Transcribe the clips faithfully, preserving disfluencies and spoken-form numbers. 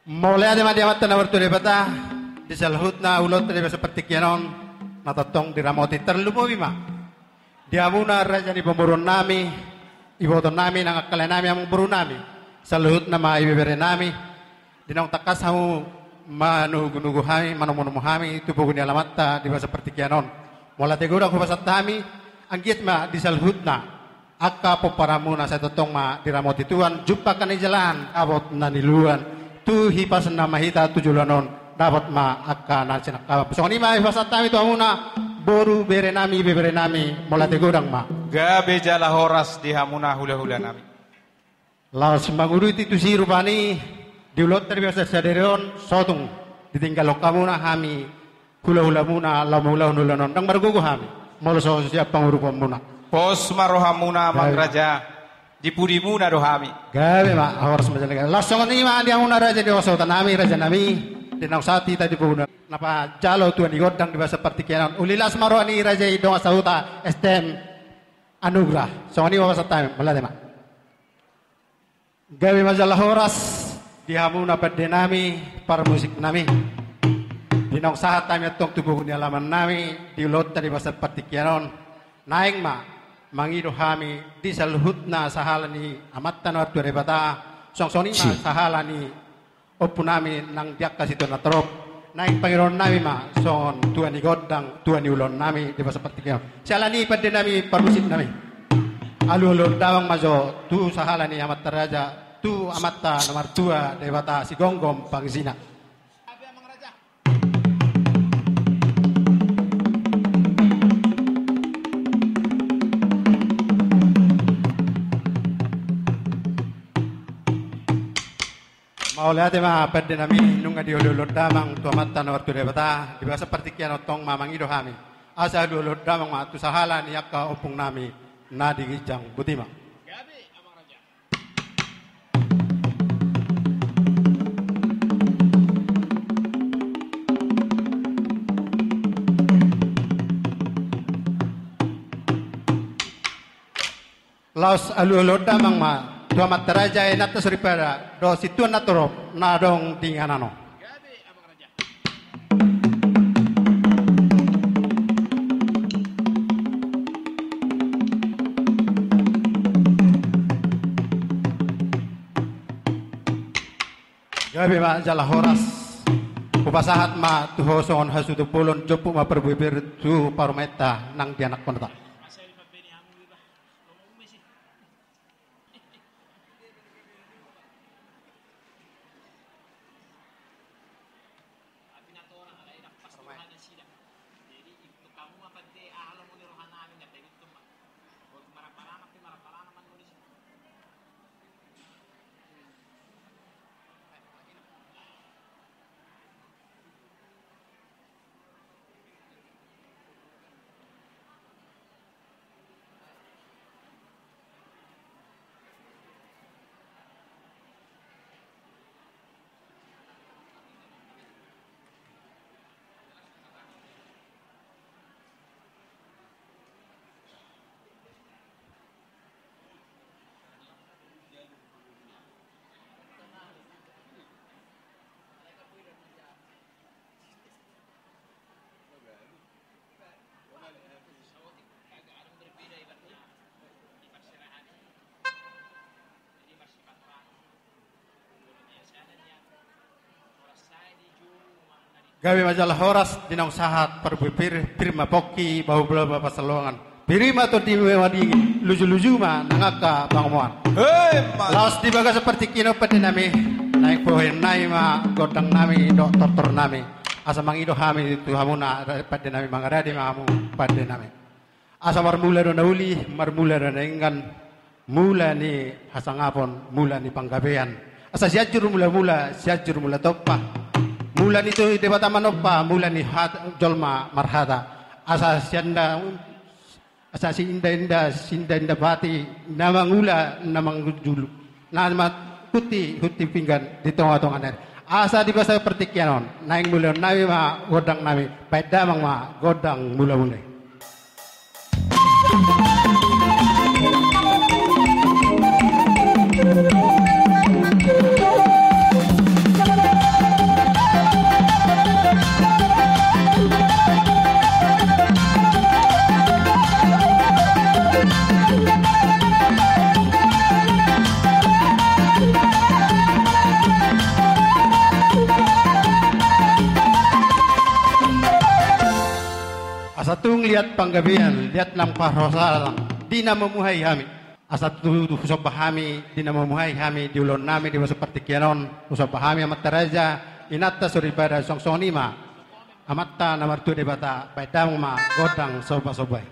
Mauliate ma di Amanta na martua Debata, di saluhutna ulaonta di bagasan partingkian on, na tongtong diramoti, tarlumobi ma di hamuna raja ni pamoruon nami, iboto nami, nang angka lae nami, amangboru nami, saluhutna ma ibebere nami, di naung tangkas hamu manugunugu hami, manomunomu hami tu pogu ni alamanta di bagasan partingkian on. Mauliate godang hupasahat hami, anggiat ma di saluhutna angka pomparanmuna sai tongtong ma diramoti Tuhan, jumpang angka na nijalahan, dapot na niluluan, tu hipasna ma hita tu joloan on, dapot ma angka na sinangkapan. Songon i ma hupasahat hami tu hamuna boru bere nami, ibebere nami, mauliate godang ma. Gabe jala horas di hamuna hulahula nami. Laos manguduti tusi rupani, di ulaonta di bagasan sadari on, so tung ditinggalhon hamuna hami hulahulamuna laho mangulahon ulaon on, ndang margogo hami molo so siap panguruponmuna. Pos ma rohamuna, amang raja, di pudimuna do hami. Gabe ma, horas ma jala gabe. Laos songon i ma di hamuna raja ni dongan sahuta nami, raja nami, di naung sahat hita di pogu na pajalo tua ni gondang di bagasan partingkian on, uli las ma roha ni raja i dongan sahuta S T M Anugrah. Songon i ma hupasahat hami, mauliate ma. Gabe ma jala horas di hamuna pande nami, parmusik nami. Di naung sahat hami antong tu pogu ni alaman nami, di ulaonta di bagasan partingkian on, naeng ma mangido hami di saluhutna sahala ni Amanta na martua Debata, songon i ma sahala ni ompu nami nang di angka situan na torop, naeng pangidoan nami ma songon tua ni gondang, tua ni ulaon nami di bagasan partingkian on. Siala ni i pande nami, parmusik nami, alualuhon damang ma jo tu sahala ni amanta raja, tu Amanta na martua Debata Sigomgom Pangisina. Mauliate ma pande nami, nunga dialualuhon damang tu Amanta na martua Debata, di bagasan partingkian on tong ma mangido hami. Asa alualuhon damang ma tu sahala ni angka ompung nami na di ginjang, boti ma. Laos alualuhon damang ma tu amanta raja, inanta soripada dohot situan na torop na adong di inganan on. Gabe ma jala horas. Hupasahat ma tu ho songon hasuhuton bolon, jompu ma parbue pir tu parumaenta nang di anakkonta. Gabe ma jala horas di naung sahat parbue pir, pir ma pongki, bahu bolo ma pansalongan. Pir ma tondi madingin, lujuluju ma nang angka pangomoan. Laos di bagasan partingkian on pande nami, naeng bohena i ma gondang nami dohot tortor nami. Asa mangido hami tu hamuna pande nami, mangarade ma hamu pande nami. Asa marmula do na uli, marmula do na denggan, mula ni hasangapon, mula ni panggabean. Asa Sianjur Mulamula, Sianjur Mulatompa, mula ni Debata Manompa, mula ni hat-, jolma marhata. Asa sianda, asa siinda-inda, siinda-inda pati na mangula, na mangunjulu, na ma-, hunti, hunti pinggan di tongatonga nari. Asa di bagasan partingkian on, naeng mulahon nami ma gondang nami, bahen damang ma gondang mulamula i. Asa tung liat panggabean, liat nang parhorasan, di na mamuhai hami. Asa tutu husomba hami, di na mamuhai hami, di ulaonnami, di boso partingkian on, husomba hami amanta raja, inanta soripada, songon i ma Amanta na martua Debata, baen damang ma gondang sombasomba i.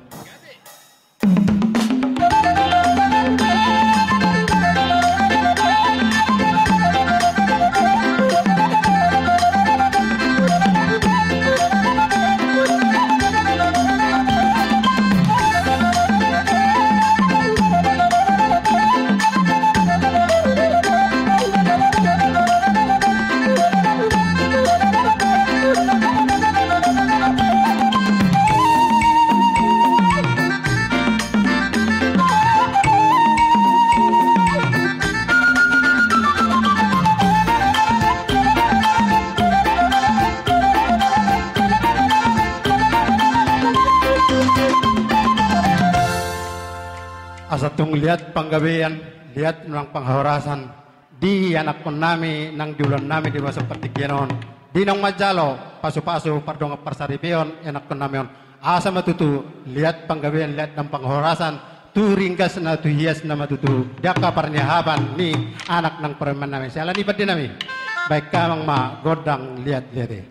Asa tung liat panggabean, liat nang parhorasan, di anakkonnami nang di ulaonnami di boso partingkian on, di naung manjalo pasupasu pardongan parsaripeon anakkonnami on. Asa ma tutu liat panggabean, liat nang parhorasan, tu ringgasna, tu hiasna ma tutu di angka parniahapan ni anak nang parumaennami. Siala ni i, pandenami, baen damang ma gondang liatliat i.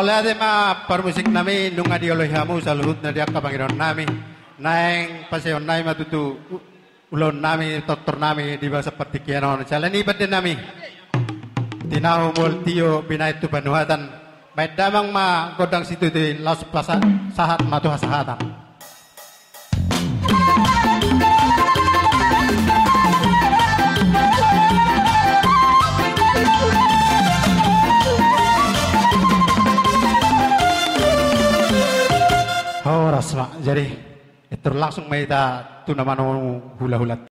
Mauliate ma parmusik nami, nunga dioloi hamu saluhutna di angka pangidoan nami. Naeng pasahaton nami ma tutu u-, ulaon nami, tortor nami di bagasan partingkian on. Siala ni i pande nami. Tinahu mual tio binahen tu panuhatan. Bahen damang ma gondang situtu, laos pasa-, sahat ma tu hasahatan. Horas ma, jadi, eh, terus langsung ma hita tu na manang hula-hula.